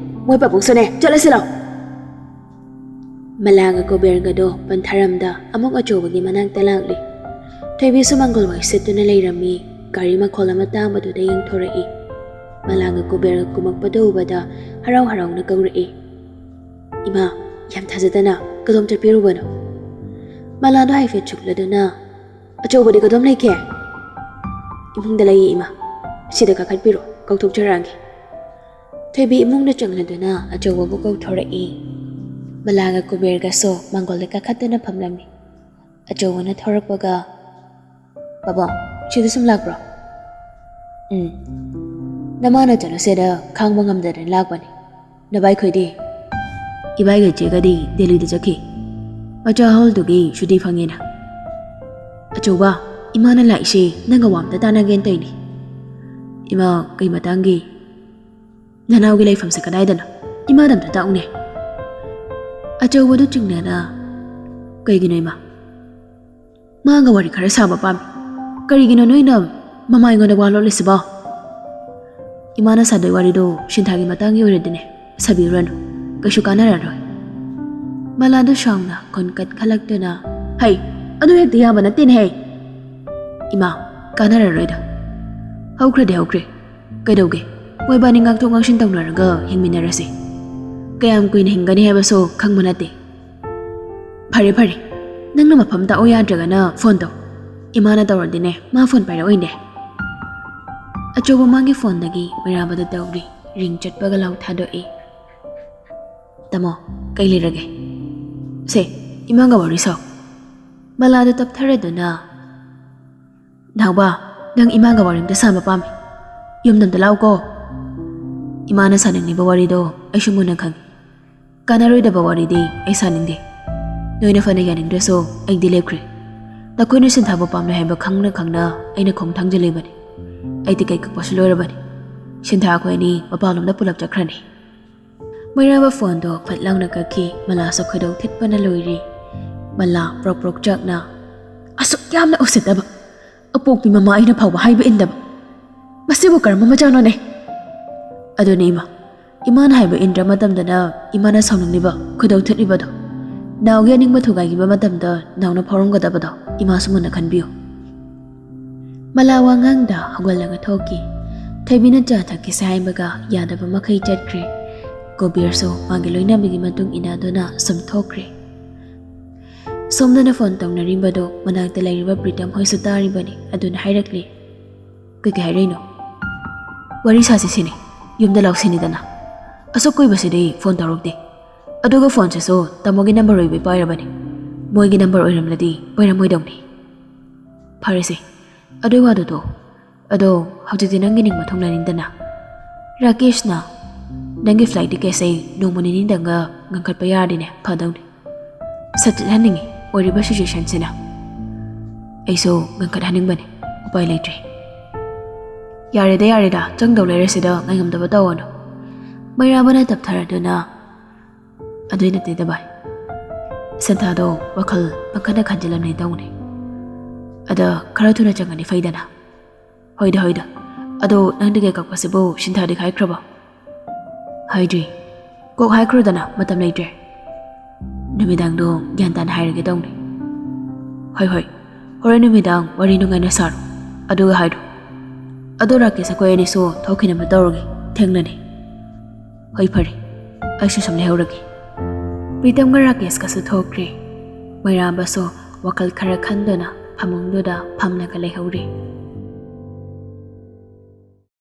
ꯃꯣꯏ ꯄꯥꯕꯨꯡꯁꯨꯅꯦ, ꯆꯠꯂꯁꯤ ꯂꯥꯎ꯫" ꯃꯂꯥꯒ ꯀꯨꯕꯦꯔꯒꯗꯣ ꯄꯟꯊꯔꯝꯗ ꯑꯃꯨꯛ ꯑꯆꯧꯕꯒꯤ ꯃꯅꯥꯛꯇ ꯂꯥꯛꯂꯤ꯫ ꯊꯣꯏꯕꯤꯁꯨ ꯃꯪꯒꯣꯜ ꯋꯥꯏ ꯁꯤꯠꯇꯨꯅ ꯂꯩꯔꯝꯃꯤ꯫ ꯒꯥꯔꯤ ꯃꯈꯣꯜ ꯑꯃ ꯇꯥꯕꯗꯨꯗ ꯌꯦꯡꯊꯣꯔꯛꯏ꯫ ꯃꯂꯥꯒ ꯀꯨꯕꯦꯔꯒ ꯀꯨꯝꯃꯛꯄꯗꯨ ꯎꯕꯗ ꯍꯔꯥꯎ ꯍꯔꯥꯎꯅ ꯀꯧꯔꯛꯏ, "ꯏꯃꯥ, ꯌꯥꯝ ꯊꯥꯖꯗꯅ ꯀꯗꯣꯝ ꯆꯠꯄꯤꯔꯨꯕꯅꯣ?" ꯃꯂꯥꯗꯣ ꯍꯥꯏꯐꯦꯠ ꯆꯨꯛꯂꯗꯨꯅ, "ꯑꯆꯧꯕꯗꯤ ꯀꯗꯣꯝ ꯂꯩꯒꯦ?" "ꯏꯃꯨꯡꯗ ꯂꯩꯌꯦ, ꯏꯃꯥ꯫ ꯑꯁꯤꯗ ꯀꯥꯈꯠꯄꯤꯔꯣ, ꯀꯧꯊꯣꯛꯆꯔꯛꯑꯒꯦ꯫" ꯊꯣꯏꯕꯤ ꯏꯃꯨꯡꯗ ꯆꯪꯂꯗꯨꯅ ꯑꯆꯧꯕꯕꯨ ꯀꯧꯊꯣꯔꯛꯏ꯫ ꯃꯂꯥꯒ ꯀꯨꯕꯦꯔꯒꯁꯨ ꯃꯥꯡꯒꯣꯜꯗ ꯀꯥꯈꯠꯇꯨꯅ ꯐꯝꯂꯝꯃꯤ꯫ ꯑꯆꯧꯕꯅ ꯊꯧꯔꯛꯄꯒ, "ꯄꯥꯕꯨꯡ, ꯁꯤꯗ ꯁꯨꯝ ꯂꯥꯛꯄ꯭ꯔꯣ?" "ꯎꯝ꯫ ꯅꯃꯥꯅ ꯆꯠꯂꯨꯁꯦꯗ ꯈꯥꯡꯕ ꯉꯝꯗꯗꯅ ꯂꯥꯛꯄꯅꯤ꯫ ꯅꯚꯥꯏꯈꯣꯏꯗꯤ?" "ꯏꯕꯥꯏꯒ ꯏꯆꯦꯒꯗꯤ ꯗꯦꯜꯂꯤꯗ ꯆꯠꯈꯤ꯫ ꯃꯆꯥ ꯍꯣꯜꯗꯨꯒꯤ ꯁꯨꯇꯤ ꯐꯪꯉꯦꯅ꯫" "ꯑꯆꯧꯕ, ꯏꯃꯥꯅ ꯂꯥꯛꯏꯁꯦ ꯅꯪꯒ ꯋꯥ ꯑꯝꯇ ꯇꯥꯟꯅꯒꯦꯅ ꯇꯧꯔꯤꯅꯤ꯫" "ꯏꯃꯥ, ꯀꯩ ꯃꯇꯥꯡꯒꯤ?" "ꯅꯅꯥꯎꯒꯤ ꯂꯩꯐꯝꯁꯦ ꯀꯗꯥꯏꯗꯅꯣ? ꯏꯃꯥꯗ ꯑꯝꯇ ꯇꯥꯛꯎꯅꯦ꯫" ꯑꯆꯧꯕꯗꯨ ꯆꯤꯡꯅꯅ, "ꯀꯩꯒꯤꯅꯣ ꯏꯃꯥ? ꯃꯥꯒ ꯋꯥꯔꯤ ꯈꯔ ꯁꯥꯕ ꯄꯥꯝꯃꯤ꯫ ꯀꯔꯤꯒꯤꯅꯣ ꯅꯣꯏꯅ ꯃꯃꯥ ꯑꯩꯉꯣꯟꯗ ꯋꯥ ꯂꯣꯠꯂꯤꯁꯤꯕꯣ?" "ꯏꯃꯥꯅ ꯁꯥꯗꯣꯏ ꯋꯥꯔꯤꯗꯣ ꯁꯤꯟꯊꯥꯒꯤ ꯃꯇꯥꯡꯒꯤ ꯑꯣꯏꯔꯗꯤꯅꯦ, ꯁꯥꯕꯤꯔꯨꯔꯅꯨ꯫ ꯀꯩꯁꯨ ꯀꯥꯟꯅꯔꯔꯣꯏ꯫" ꯃꯂꯥꯗꯨ ꯁꯥꯎꯅ ꯈꯣꯟꯀꯠ ꯈꯜꯂꯛꯇꯨꯅ, "ꯍꯩ, ꯑꯗꯨ ꯍꯦꯛꯇ ꯌꯥꯕ ꯅꯠꯇꯦꯅꯦꯍꯦ!" "ꯏꯃꯥ, ꯀꯥꯟꯅꯔꯔꯣꯏꯗ꯫ ꯍꯧꯈ꯭ꯔꯗꯤ ꯍꯧꯈ꯭ꯔꯦ꯫ ꯀꯩꯗꯧꯒꯦ? ꯃꯣꯏꯕꯥꯅꯤ ꯉꯥꯛꯊꯣꯛ ꯉꯥꯡꯁꯤꯟ ꯇꯧꯅꯔꯒ ꯍꯤꯡꯃꯤꯟꯅꯔꯁꯤ꯫ ꯀꯌꯥꯝ ꯀꯨꯏꯅ ꯍꯤꯡꯒꯅꯤ ꯍꯥꯏꯕꯁꯨ ꯈꯪꯕ ꯅꯠꯇꯦ꯫" "ꯐꯔꯦ, ꯐꯔꯦ꯫ ꯅꯪꯅ ꯃꯐꯝ ꯇꯥꯛꯑꯣ ꯌꯥꯗ꯭ꯔꯒꯅ ꯐꯣꯟ ꯇꯧ꯫ ꯏꯃꯥꯅ ꯇꯧꯔꯗꯤꯅꯦ, ꯃꯥ ꯐꯣꯟ ꯄꯥꯏꯔꯛꯑꯣꯏꯅꯦ꯫" ꯑꯆꯧꯕ ꯃꯥꯒꯤ ꯐꯣꯟꯗꯒꯤ ꯃꯩꯔꯥꯕꯗ ꯇꯧꯔꯤ꯫ ꯔꯤꯡ ꯆꯠꯄꯒ ꯂꯥꯎ ꯊꯥꯗꯣꯛꯏ꯫ "ꯇꯥꯃꯣ, ꯀꯩ ꯂꯩꯔꯒꯦ? ꯁꯦ, ꯏꯃꯥꯒ ꯋꯥꯔꯤ ꯁꯥꯎ꯫" ꯃꯂꯥꯗꯨ ꯇꯞꯊꯔꯗꯨꯅ, "ꯅꯥꯎꯕ, ꯅꯪ ꯏꯃꯥꯒ ꯋꯥꯔꯤ ꯑꯝꯇ ꯁꯥꯕ ꯄꯥꯝꯃꯤ꯫ ꯌꯨꯝꯗ ꯑꯝꯇ ꯂꯥꯛꯎꯀꯣ꯫ ꯏꯃꯥꯅ ꯁꯥꯅꯤꯡꯂꯤꯕ ꯋꯥꯔꯤꯗꯣ ꯑꯩꯁꯨ ꯃꯨꯟꯅ ꯈꯪꯉꯤ꯫ ꯀꯥꯟꯅꯔꯣꯏꯗꯕ ꯋꯥꯔꯤꯗꯤ ꯑꯩ ꯁꯥꯅꯤꯡꯗꯦ꯫ ꯅꯣꯏꯅ ꯐꯅ ꯌꯥꯅꯤꯡꯗ꯭ꯔꯁꯨ ꯑꯩꯗꯤ ꯂꯦꯞꯈ꯭ꯔꯦ꯫ ꯅꯈꯣꯏꯅ ꯁꯤꯟꯊꯥꯕꯨ ꯄꯥꯝꯂꯦ ꯍꯥꯏꯕ ꯈꯪꯅ ꯈꯪꯅ ꯑꯩꯅ ꯈꯣꯡ ꯊꯥꯡꯖꯤꯜꯂꯤꯕꯅꯤ꯫ ꯑꯩ ꯇꯤꯀꯦꯠ ꯀꯛꯄꯁꯨ ꯂꯣꯏꯔꯕꯅꯤ꯫ ꯁꯤꯟꯊꯥ ꯑꯩꯈꯣꯏ ꯑꯅꯤ ꯃꯄꯥꯟꯂꯣꯝꯗ ꯄꯨꯂꯞ ꯆꯠꯈ꯭ꯔꯅꯤ꯫" ꯃꯩꯔꯥꯕ ꯐꯣꯟꯗꯣ ꯐꯠ ꯂꯥꯎꯅ ꯀꯛꯈꯤ꯫ ꯃꯂꯥꯁꯨ ꯈꯣꯏꯗꯧ ꯊꯤꯠꯄꯅ ꯂꯣꯏꯔꯤ꯫ ꯃꯂꯥ ꯄ꯭ꯔꯣꯛ ꯄ꯭ꯔꯣꯛ ꯆꯥꯛꯅ, "ꯑꯁꯨꯛ ꯌꯥꯝꯅ ꯎꯁꯤꯠꯇꯕ! ꯑꯄꯣꯛꯄꯤ ꯃꯃꯥ ꯑꯩꯅ ꯐꯥꯎꯕ ꯍꯥꯏꯕ ꯏꯟꯗꯕ! ꯃꯁꯤꯕꯨ ꯀꯔꯝꯕ ꯃꯆꯥꯅꯣꯅꯦ?" "ꯑꯗꯨꯅꯤ ꯏꯃꯥ, ꯏꯃꯥꯅ ꯍꯥꯏꯕ ꯏꯟꯗ꯭ꯔ ꯃꯇꯝꯗꯅ ꯏꯃꯥꯅ ꯁꯥꯎꯅꯤꯡꯂꯤꯕ, ꯈꯣꯏꯗꯧ ꯊꯤꯠꯂꯤꯕꯗꯣ꯫ ꯅꯥꯎꯒꯤ ꯑꯅꯤꯡꯕ ꯊꯨꯒꯥꯏꯈꯤꯕ ꯃꯇꯝꯗ ꯅꯥꯎꯅ ꯐꯥꯎꯔꯝꯒꯗꯕꯗꯣ ꯏꯃꯥꯁꯨ ꯃꯨꯟꯅ ꯈꯟꯕꯤꯌꯨ꯫" ꯃꯂꯥ ꯋꯥꯉꯥꯡꯗ ꯍꯧꯒꯠꯂꯒ ꯊꯣꯛꯈꯤ꯫ ꯊꯣꯏꯕꯤꯅ ꯆꯥ ꯊꯛꯈꯤꯁꯦ ꯍꯥꯏꯕꯒ ꯌꯥꯗꯕ ꯃꯈꯩ ꯆꯠꯈ꯭ꯔꯦ꯫ ꯀꯣꯕꯤꯔꯁꯨ ꯃꯥꯒꯤ ꯂꯣꯏꯅꯕꯤꯒꯤ ꯃꯇꯨꯡ ꯏꯟꯅꯗꯨꯅ ꯁꯨꯝ ꯊꯣꯛꯈ꯭ꯔꯦ꯫ ꯁꯣꯝꯗꯅ ꯐꯣꯟ ꯇꯧꯅꯔꯤꯕꯗꯣ ꯃꯅꯥꯛꯇ ꯂꯩꯔꯤꯕ ꯄ꯭ꯔꯤꯇꯝ ꯍꯣꯏꯁꯨ ꯇꯥꯔꯤꯕꯅꯤ꯫ ꯑꯗꯨꯅ ꯍꯥꯏꯔꯛꯂꯤ, "ꯀꯩꯀꯩ ꯍꯥꯏꯔꯛꯏꯅꯣ?" "ꯋꯥꯔꯤ ꯁꯥꯁꯤ ꯁꯤꯅꯤ, ꯌꯨꯝꯗ ꯂꯥꯛꯁꯤꯅꯤꯗꯅ꯫ ꯑꯁꯨꯛ ꯀꯨꯏꯕꯁꯤꯗꯤ ꯐꯣꯟ ꯇꯧꯔꯛꯇꯦ꯫ ꯑꯗꯨꯒ ꯐꯣꯟꯁꯤꯁꯨ ꯇꯥꯃꯣꯒꯤ ꯅꯝꯕꯔ ꯑꯣꯏꯕꯩ ꯄꯥꯏꯔꯕꯅꯤ꯫ ꯃꯣꯏꯒꯤ ꯅꯝꯕꯔ ꯑꯣꯏꯔꯝꯂꯗꯤ ꯄꯥꯏꯔꯝꯃꯣꯏꯗꯧꯅꯤ꯫ ꯐꯔꯦꯁꯦ, ꯑꯗꯨꯏ ꯋꯥꯗꯨ ꯇꯣꯛꯑꯣ꯫ ꯑꯗꯣ ꯍꯧꯖꯤꯛꯇꯤ ꯅꯪꯒꯤ ꯅꯤꯡꯕ ꯊꯨꯡꯅꯅꯤꯡꯗꯅ꯫ ꯔꯥꯀꯦꯁꯅ ꯅꯪꯒꯤ ꯐ꯭ꯂꯥꯏꯠ ꯇꯤꯀꯦꯠꯁꯦ ꯅꯣꯡꯃ ꯅꯤꯅꯤꯗꯪꯒ ꯉꯟꯈꯠꯄ ꯌꯥꯔꯗꯤꯅꯦ ꯐꯗꯧꯅꯤ꯫ ꯁꯠ ꯆꯠꯍꯟꯅꯤꯡꯉꯤ ꯑꯣꯏꯔꯤꯕ ꯁꯤꯆꯨꯋꯦꯁꯟꯁꯤꯅ꯫ ꯑꯩꯁꯨ ꯉꯟꯈꯠꯍꯟꯅꯤꯡꯕꯅꯤ, ꯎꯄꯥꯏ ꯂꯩꯇ꯭ꯔꯦ꯫ ꯌꯥꯔꯦꯗ, ꯌꯥꯔꯦꯗ, ꯆꯪꯗꯧ ꯂꯩꯔꯁꯤꯗ ꯉꯥꯏꯉꯝꯗꯕ ꯇꯧꯒꯅꯨ꯫" ꯃꯩꯔꯥꯕꯅ ꯇꯞꯊꯔꯗꯨꯅ, "ꯑꯗꯨꯏ ꯅꯠꯇꯦꯗ ꯚꯥꯏ, ꯁꯟꯊꯥꯗꯣ ꯋꯥꯈꯜ ꯄꯪꯈꯟꯗ ꯈꯟꯖꯤꯜꯂꯝꯅꯦ ꯇꯧꯅꯦ꯫ ꯑꯗ ꯈꯔ ꯊꯨꯅ ꯆꯪꯉꯗꯤ ꯐꯩꯗꯅ꯫" "ꯍꯣꯏꯗ, ꯍꯣꯏꯗ꯫ ꯑꯗꯣ ꯅꯪ ꯇꯤꯀꯦꯠ ꯀꯛꯄꯁꯤꯕꯨ ꯁꯤꯟꯊꯥꯗꯤ ꯍꯥꯏꯈ꯭ꯔꯕꯣ?" "ꯍꯥꯏꯗ꯭ꯔꯤ꯫ ꯀꯣꯛ ꯍꯥꯏꯈ꯭ꯔꯣꯗꯅ, ꯃꯇꯝ ꯂꯩꯇ꯭ꯔꯦ꯫ ꯅꯨꯃꯤꯗꯥꯡꯗꯣ ꯒ꯭ꯌꯥꯟ ꯇꯥꯅ ꯍꯥꯏꯔꯒꯦ ꯇꯧꯅꯦ꯫" "ꯍꯣꯏ, ꯍꯣꯏ꯫ ꯍꯣꯔꯦꯟ ꯅꯨꯃꯤꯗꯥꯡ ꯋꯥꯔꯤ ꯅꯨꯡꯉꯥꯏꯅ ꯁꯥꯔꯣ꯫ ꯑꯗꯨꯒ ꯍꯥꯏꯔꯣ꯫ ꯑꯗꯣ ꯔꯥꯀꯦꯁ, ꯑꯩꯈꯣꯏ ꯑꯅꯤꯁꯨ ꯊꯣꯛꯈꯤꯅꯕ ꯇꯧꯔꯒꯦ꯫ ꯊꯦꯡꯅꯅꯤ꯫" "ꯍꯣꯏ, ꯐꯔꯦ꯫ ꯑꯩꯁꯨ ꯁꯨꯝ ꯂꯩꯍꯧꯔꯒꯦ꯫" ꯄ꯭ꯔꯤꯇꯝꯒ ꯔꯥꯀꯦꯁꯀꯁꯨ ꯊꯣꯛꯈ꯭ꯔꯦ꯫ ꯃꯩꯔꯥꯕꯁꯨ ꯋꯥꯈꯜ ꯈꯔ ꯈꯟꯗꯨꯅ ꯐꯃꯨꯡꯗꯨꯗ ꯐꯝꯂꯒ ꯂꯩꯍꯧꯔꯦ꯫